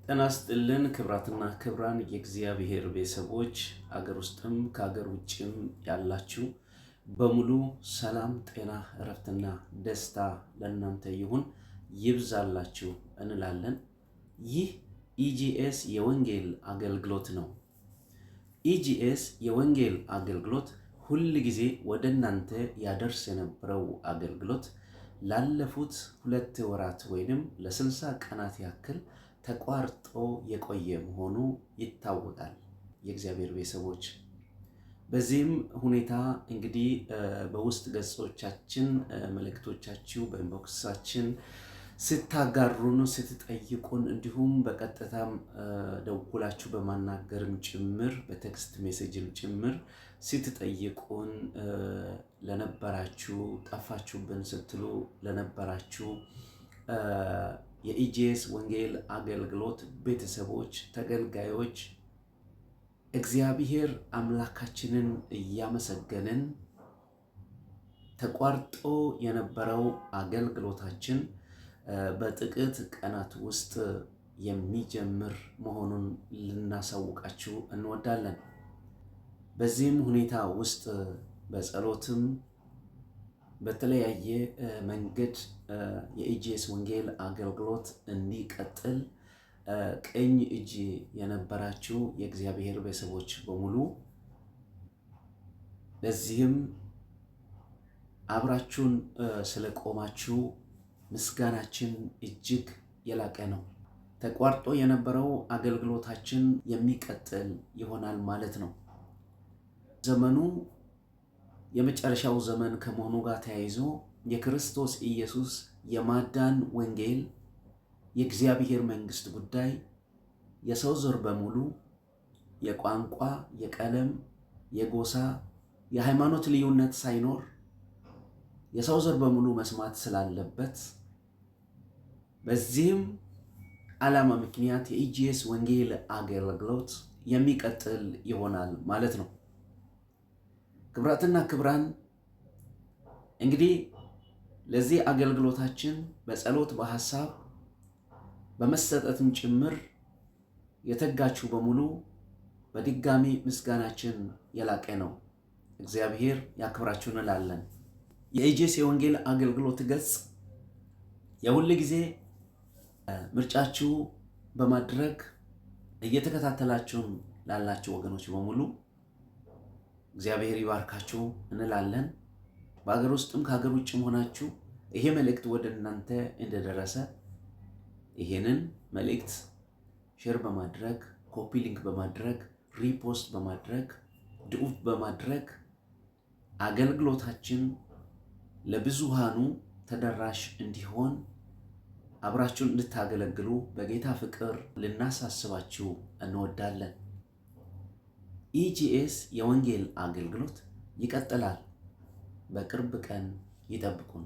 ጤና ይስጥልን ክቡራትና ክቡራን የእግዚአብሔር ቤተሰቦች፣ አገር ውስጥም ከአገር ውጭም ያላችሁ በሙሉ ሰላም፣ ጤና፣ እረፍትና ደስታ ለእናንተ ይሁን፣ ይብዛላችሁ እንላለን። ይህ ኢጂኤስ የወንጌል አገልግሎት ነው። ኢጂኤስ የወንጌል አገልግሎት ሁል ጊዜ ወደ እናንተ ያደርስ የነበረው አገልግሎት ላለፉት 2 ወራት ወይንም ለ60 ቀናት ያክል ተቋርጦ የቆየ መሆኑ ይታወቃል። የእግዚአብሔር ቤተሰቦች፣ በዚህም ሁኔታ እንግዲህ በውስጥ ገጾቻችን መልእክቶቻችሁ በ inbox ኣችን ስታጋሩን፣ ስትጠይቁን፣ እንዲሁም በቀጥታም ደውላችሁ በማናገርም ጭምር፣ በ text message ም ጭምር ስትጠይቁን ለነበራችሁ፣ ጠፋችሁብን ስትሉ ለነበራችሁ የኢጂኤስ ወንጌል አገልግሎት ቤተሰቦች፣ ተገልጋዮች፣ እግዚአብሔር አምላካችንን እያመሰገንን ተቋርጦ የነበረው አገልግሎታችን በጥቂት ቀናት ውስጥ የሚጀምር መሆኑን ልናሳውቃችሁ እንወዳለን። በዚህም ሁኔታ ውስጥ በጸሎትም በተለያየ መንገድ የኢጂኤስ ወንጌል አገልግሎት እንዲቀጥል ቀኝ እጅ የነበራችሁ የእግዚአብሔር ቤተሰቦች በሙሉ፣ ለዚህም አብራችሁን ስለቆማችሁ ምስጋናችን እጅግ የላቀ ነው። ተቋርጦ የነበረው አገልግሎታችን የሚቀጥል ይሆናል ማለት ነው። ዘመኑ የመጨረሻው ዘመን ከመሆኑ ጋር ተያይዞ የክርስቶስ ኢየሱስ የማዳን ወንጌል፣ የእግዚአብሔር መንግስት ጉዳይ የሰው ዘር በሙሉ የቋንቋ፣ የቀለም፣ የጎሳ፣ የሃይማኖት ልዩነት ሳይኖር የሰው ዘር በሙሉ መስማት ስላለበት፣ በዚህም ዓላማ ምክንያት የኢጂኤስ ወንጌል አገልግሎት የሚቀጥል ይሆናል ማለት ነው። ክቡራትና ክቡራን፣ እንግዲህ ለዚህ አገልግሎታችን በጸሎት፣ በሐሳብ፣ በመሰጠትም ጭምር የተጋችሁ በሙሉ በድጋሚ ምስጋናችን የላቀ ነው። እግዚአብሔር ያክብራችሁ እንላለን። የኢጂኤስ የወንጌል አገልግሎት ገጽ የሁል ጊዜ ምርጫችሁ በማድረግ እየተከታተላችሁን ላላችሁ ወገኖች በሙሉ እግዚአብሔር ይባርካችሁ እንላለን። በሀገር ውስጥም ከሀገር ውጭም ሆናችሁ ይሄ መልእክት ወደ እናንተ እንደደረሰ ይሄንን መልእክት share በማድረግ፣ copy link በማድረግ፣ repost በማድረግ፣ duet በማድረግ አገልግሎታችን ለብዙሃኑ ተደራሽ እንዲሆን አብራችሁን እንድታገለግሉ በጌታ ፍቅር ልናሳስባችሁ እንወዳለን። ኢጂኤስ የወንጌል አገልግሎት ይቀጥላል። በቅርብ ቀን ይጠብቁን።